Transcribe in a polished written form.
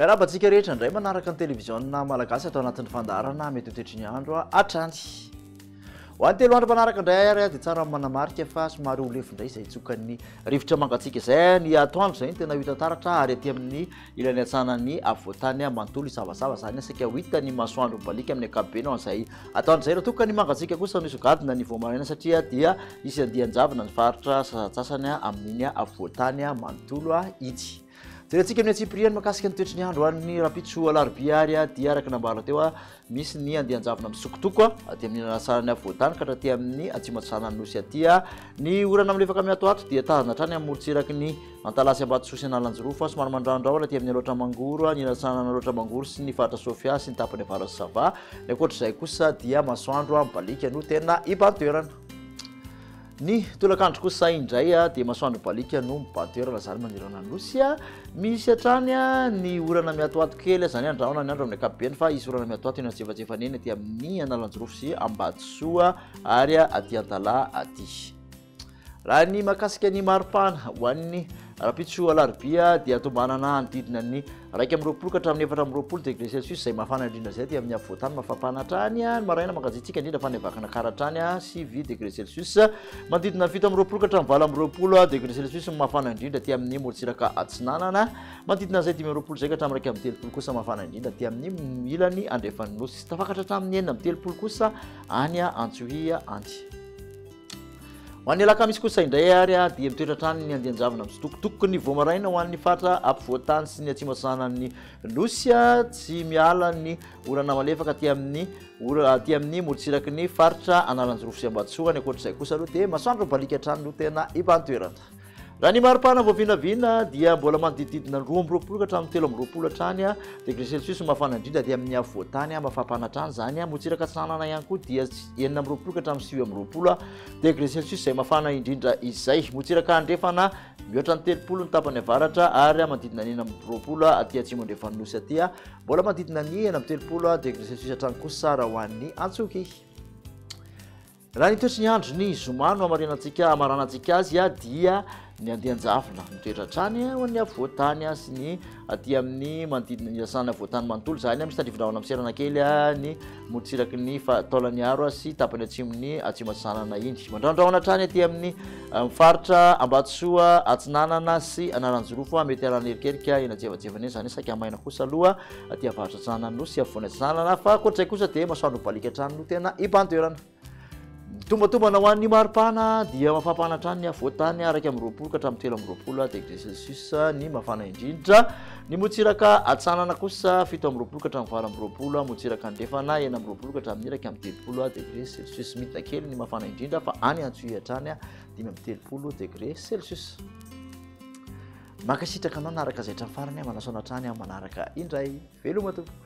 Miarahaba antsika rehetra indray manaraka ny televiziona malagasy ato anatin'ny fandaharana mety ho toetry ny andro hatrany. Ho an'ny 3 andro manaraka indray ary dia tsara ny manamarika fa somary ho lefy indray izay tsokan'ny rivotra mangatsiaka izay. Ny atoandro izay no tena ho hita taratra ary aty amin'ny ilany atsanan'ny afovoantany manontolo hisavasava izany saika ho hita ny masoandro mibaliaka amin'ny ankapobeny ho an'izay atoandro izay. Raha toa ka ny mangatsiaka kosa no hisongadina ny vao maraina satria dia hisy andian-javona ny faritra sasantsasany amin'iny afovoantany manontolo iny. Jerentsika amin'ny antsipiriany mahakasika ny toetry ny andro any rahampitso alarobia ary dia araka ny nambara teo misy ny andian-javona misokotoko aty amin'ny anasaran'ny afovoantany ka hatraty amin'ny atsimo atsinanan'ny nosy aty. Ny orana milefaka miatoato dia tazana hatrany amin'ny morontsiraky ny Antalaha sy Ambatosoa sy Analanjirofo, somary mandrahondrahona aty amin'ny Alaotra Mangoro, ny anatsinanana Alaotra Mangoro sy ny faritra Sofia sy ny tapany avaratr'i Sava. Ny ankoatr'izay kosa dia masoandro mibaliaka no tena iban-toerana. Ny tolakandro kosa indray dia masoandro mibaliaka no mibahan-toerana izany manerana ny Nosy. Misy hatrany ny orana miatoato kely, izany hoe andrahona ny andro amin'ny ankapobeny fa hisy orana miatoato eny antsefatsefany eny aty amin'ny Analanjirofo sy Ambatosoa ary aty Antalaha aty. Raha ny mahakasika ny maripana ho an'ny rahampitso alarobia dia tombanana hanodidina ny 21 ka hatramin'ny 24 degré celsius izay mafana indrindra izay aty amin'ny afovoantany mafampana hatrany ny maraina mangatsiatsiaka indrindra fa ny Vakinankaratra hatrany 9 degré celsius manodidina ny 27 ka hatramin'ny 28 degré celsius ny mafana indrindra aty amin'ny morontsiraka atsinanana manodidina an'izay 25 izay ka hatramin'ny 31 kosa mafana indrindra aty amin'ny ilany andrefan'ny nosy tafakatra hatramin'ny 36 kosa any Antsohihy any. Ho an'ny alakamisy kosa indray ary dia mitoetra hatrany ny andian-javona mitsitokotoko ny vao maraina ho an'ny faritra ampovoan-tany sy ny atsimo atsinanan'ny Nosy. Tsy miala ny orana malefaka aty amin'ny ora aty amin'ny morontsiraky ny faritra Analanjirofo sy Ambatosoa. Ny ankoatr'izay kosa aloha dia masoandro mibaliaka hatrany no tena iban-toerana. Raha ny maripana vao vinavina dia mbola manodidididina ny 22 ka hatramin'ny 23 hatrany degré celsius no mafana indrindra aty amin'ny afovoan-tany, mafampana hatrany izany. Morontsiraka atsinanana ihany koa dia 26 ka hatramin'ny 29 degré celsius izay mafana indrindra izay. Morontsiraka andrefana mihoatra ny 30 ny tapany avaratra ary manodidina ny 26 aty atsimo andrefan'ny nosy aty. Mbola manodidina ny 36 degré celsius hatrany kosa raha ho an'ny Antsohihy. Raha ny toetry ny andro ny zoma no hamarinantsika hamaranantsika azy dia ny andian-javona mitoetra hatrany ho an'ny afovoan-tany sy ny aty amin'ny manodidina ny asana afovoan-tany manontolo izany misy tandrifin-drahona miserana kely ny morontsiraky ny taolaniaro sy tapany atsimon'ny atsimo atsinanana iny mandrahondrahona hatrany aty amin'ny faritra Ambatosoa atsinanana sy Analanjirofo mety haran'erikerika eny antsevajevana eny izany saika maina kosa aloha aty avaratra atsinanana nosy afovoany atsinanana fa ankoatr'izay kosa dia masoandro mibaliaka hatrany no tena iban-toerana. Ny tombatombana ho an'ny maripana dia mafampana hatrany ny afovoan-tany 21 ka hatramin'ny 23 degré celsius ny mafana indrindra. Ny morontsiraka atsinanana kosa 27 ka hatramin'ny 28, morontsiraka andrefana 26 ka hatramin'ny 31 degré celsius. Midina kely ny mafana indrindra fa any Antsohihy hatrany 35 degré celsius. Mankasitraka anao naraka izay hatramin'ny farany, manasaona hatrany aho manaraka indray. Veloma tompoko.